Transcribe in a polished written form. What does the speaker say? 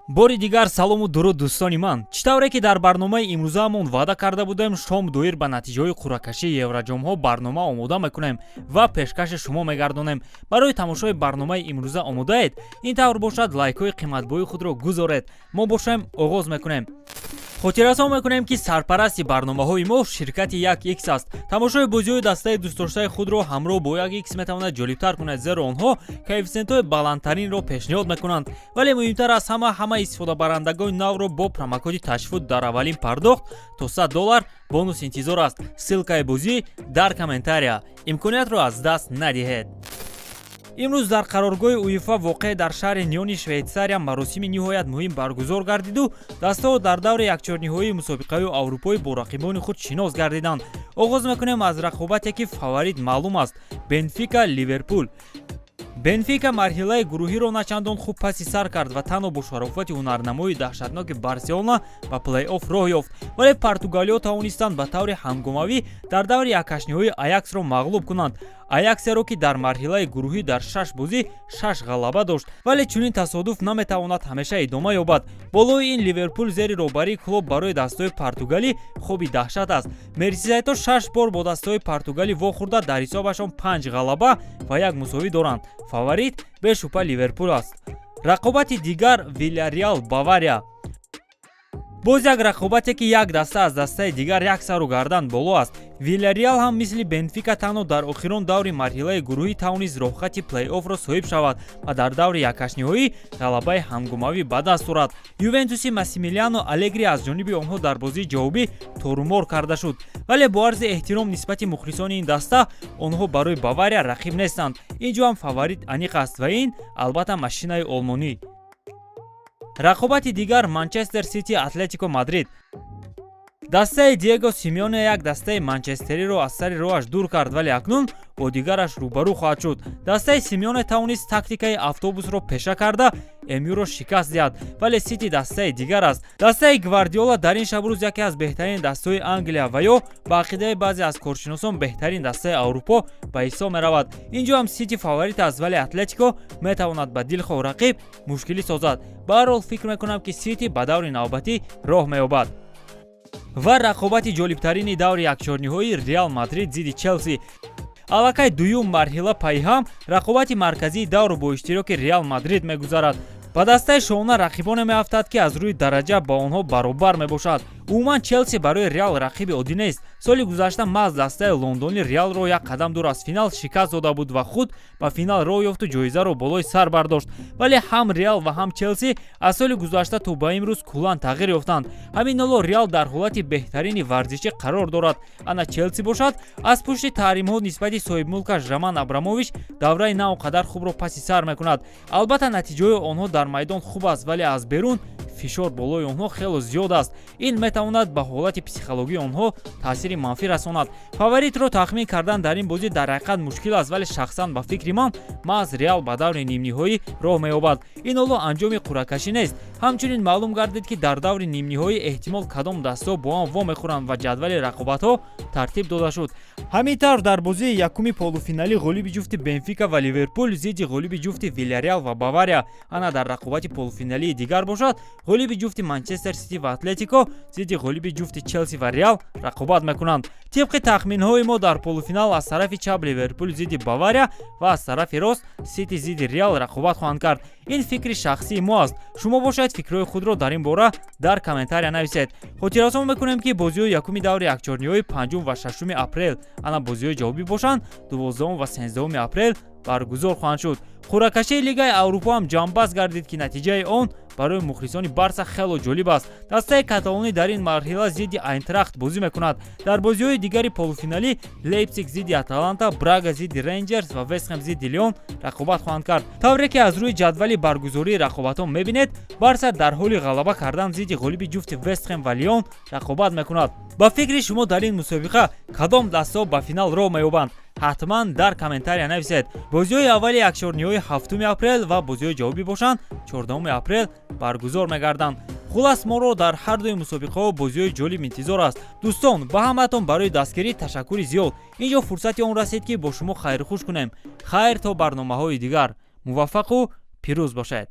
Бори дигар салому дуруд, дӯстони ман. Чӣ тавре ки дар барномаи имрӯзаамон ваъда карда будем, шом доир ба натиҷаҳои қуръакашии Евроҷомҳо барнома омода мекунем ва пешкаши шумо мегардонем. Барои тамошои барномаи имрӯза омодаед? Ин тавр бошад, лайкҳои қиматбои худро гузоред. Мо бошем, оғоз мекунем. Хотиррасон мекунем, ки сарпарасти барномаҳои мо ширкати як Икс аст. Тамошои бозиҳои дастаи дӯстдоштаи худро ҳамроҳ бо як Икс метавонад ҷолибтар кунад, зеро онҳо коэффисиентҳои баландтаринро пешниҳод мекунанд. Вале муҳимтар аз ҳама, ҳама истифодабарандагони навро бо промокоди ташфуд дар аввалин пардохт то 100 доллар бонус интизор аст. Ссылкаи бозӣ дар комментария. Имкониятро аз даст надиҳед. Имрӯз дар қароргоҳи УЕФА, воқеъ дар шаҳри Ниони Швейтсария, маросими ниҳоят муҳим баргузор гардиду дастаҳо дар даври якчорниҳоии мусобиқаҳои аврупоӣ бо рақибони худ шинос гардиданд. Оғоз мекунем аз рақобате, ки фаворит маълум аст: Бенфика, Ливерпул. Бенфика марҳилаи гурӯҳиро начандон хуб паси сар кард ва танҳо бо шарофати ҳунарнамои даҳшатноки Барселона ба плей-офф роҳ ёфт. Вале португалиҳо тавонистанд ба таври ҳамгомавӣ дар даври якҳаштниҳоӣ Аяксро мағлуб кунанд, Аяксеро, ки дар марҳилаи гурӯҳӣ дар шаш бозӣ шаш ғалаба дошт. Вале чунин тасодуф наметавонад ҳамеша идома ёбад. Болои ин, Ливерпул зери роҳбарии Клоп барои дастаҳои португалӣ хоби даҳшат аст. Мерсисайдҳо шаш бор бо дастаҳои португалӣ вохӯрда, дар ҳисобашон панҷ ғалаба ва як мусовӣ доранд. Фаворит бешубҳа Ливерпул аст. Рақобати дигар: Вилярреал, Бавария. Боз як рақобате, ки як даста аз дастаи дигар як сару гардан боло аст. Вилярреал ҳам мисли Бенфика танҳо дар охирон даври марҳилаи гурӯҳӣ тавонист роҳхати плей-оффро соҳиб шавад ва дар даври якҳаштниҳоӣ ғалабаи ҳамгомавӣ ба даст орад. Ювентуси Массимилиано Алегри аз ҷониби онҳо дар бозии ҷавобӣ торумор карда шуд. Вале бо арзи эҳтиром нисбати мухлисони ин даста, онҳо барои Бавария рақиб нестанд. Ин ҷо ҳам фаворит аниқ аст ва ин, албатта, машинаи олмонӣ. Рақобати дигар: Манчестер Сити, Атлетико Мадрид. Дастаи Диего Симеоне як дастаи манчестериро аз сари роҳаш дур кард, вале акнун бо дигараш рӯбарӯ хоҳад шуд. Дастаи Симеоне тавонист тактикаи автобусро пеша карда, МЮро шикаст диҳад. Вале Сити дастаи дигар аст. Дастаи Гвардиола дар ин шабрӯз яке аз беҳтарин дастаҳои Англия ва ё ба ақидаи баъзе аз коршиносон беҳтарин дастаи Аврупо ба ҳисоб меравад. Ин ҷо ҳам Сити фаворит аст, вале Атлетико метавонад ба дилхоҳ рақиб мушкилӣ созад. Ба ҳар ҳол, фикр мекунам, ки Сити ба даври навбатӣ роҳ меёбад. Ва рақобати ҷолибтарини даври якчорниҳоӣ: Реал Мадрид зидди Челси. Аллакай дуюм марҳила пайҳам рақобати марказии давру бо иштироки Реал Мадрид мегузарад. Ба дастаи шоҳона рақибоне меафтад, ки аз рӯи дараҷа ба онҳо баробар мебошад. Умуман, Челси барои Реал рақиби оддӣ нест. Соли гузашта маҳз дастаи лондонӣ Реалро як қадам дур аз финал шикаст дода буд ва худ ба финал роҳ ёфту ҷоизаро болои сар бардошт. Вале ҳам Реал ва ҳам Челси аз соли гузашта то ба имрӯз куллан тағйир ёфтанд. Ҳамин ҳоло Реал дар ҳолати беҳтарини варзишӣ қарор дорад. Ана Челси бошад, аз пушти таҳримҳо нисбати соҳибмулкаш Роман Абрамович давраи на он қадар хубро паси сар мекунад. Албатта, натиҷаҳои онҳо дар майдон хуб аст, вале аз берун фишор болои онҳо хело зиёд аст. Ин метавонад ба ҳолати психологии онҳо таъсири манфӣ расонад. Фаворитро тахмин кардан дар ин бозӣ дар ҳақиқат мушкил аст, вале шахсан ба фикри ман, маҳз Реал ба даври нимниҳоӣ роҳ меёбад. Ин ҳоло анҷоми қуръакашӣ нест. Ҳамчунин маълум гардид, ки дар даври нимниҳоӣ эҳтимол кадом дастаҳо бо ҳам вомехӯранд ва ҷадвали рақобатҳо тартиб дода шуд. Ҳамин тавр, дар бозии якуми полуфиналӣ ғолиби ҷуфти Бенфика ва Ливерпул зидди ғолиби ҷуфти Вилярреал ва Бавария, ана дар рақобати полуфиналии дигар бошад, ғолиби ҷуфти Манчестер Сити ва Атлетико зидди ғолиби ҷуфти Челси ва Реал рақобат мекунанд. Тибқи тахминҳои мо, дар полуфинал аз тарафи чап Ливерпул зидди Бавария ва аз тарафи рост Сити зидди Реал рақобат хоҳанд кард. Ин фикри шахсии мо аст. Шумо бошад, фикрҳои худро дар ин бора дар комментария нависед. Хотиррасон мекунем, ки бозиҳои якуми даври якчорниҳоӣ панҷум ва шашуми апрел, ана бозиҳои ҷавобӣ бошанд, 12 ва 13 апрел баргузор хоҳанд шуд. Қуръакашии Лигаи Аврупо ҳам ҷамъбаст гардид, ки натиҷаи он барои мухлисони Барса хело ҷолиб аст. Дастаи каталонӣ дар ин марҳила зидди Айнтрахт бозӣ мекунад. Дар бозиҳои дигари полуфиналӣ Лейпсиг зидди Аталанта, Брага зидди Рейнҷерс ва Вестхем зидди Лион рақобат хоҳанд кард. Тавре ки аз рӯи ҷадвали баргузории рақобатҳо мебинед, Барса дар ҳоли ғалаба кардан зидди ғолиби ҷуфти Вестхем ва Лион рақобат мекунад. Ба фикри шумо, дар ин мусобиқа кадом дастаҳо ба финал роҳ меёбанд? Ҳатман дар комментария нависед. Бозиҳои аввали якчорниҳоӣ 7 апрел ва бозиҳои ҷавобӣ бошанд, 14 апрел баргузор мегарданд. Хулас, моро дар ҳар дуи мусобиқаҳо бозиҳои ҷолиб интизор аст. Дӯстон, ба ҳамаатон барои дастгирӣ ташаккури зиёд. Ин ҷо фурсати он расид, ки бо шумо хайрхуш кунем. Хайр, то барномаҳои дигар. Муваффақу пирӯз бошед.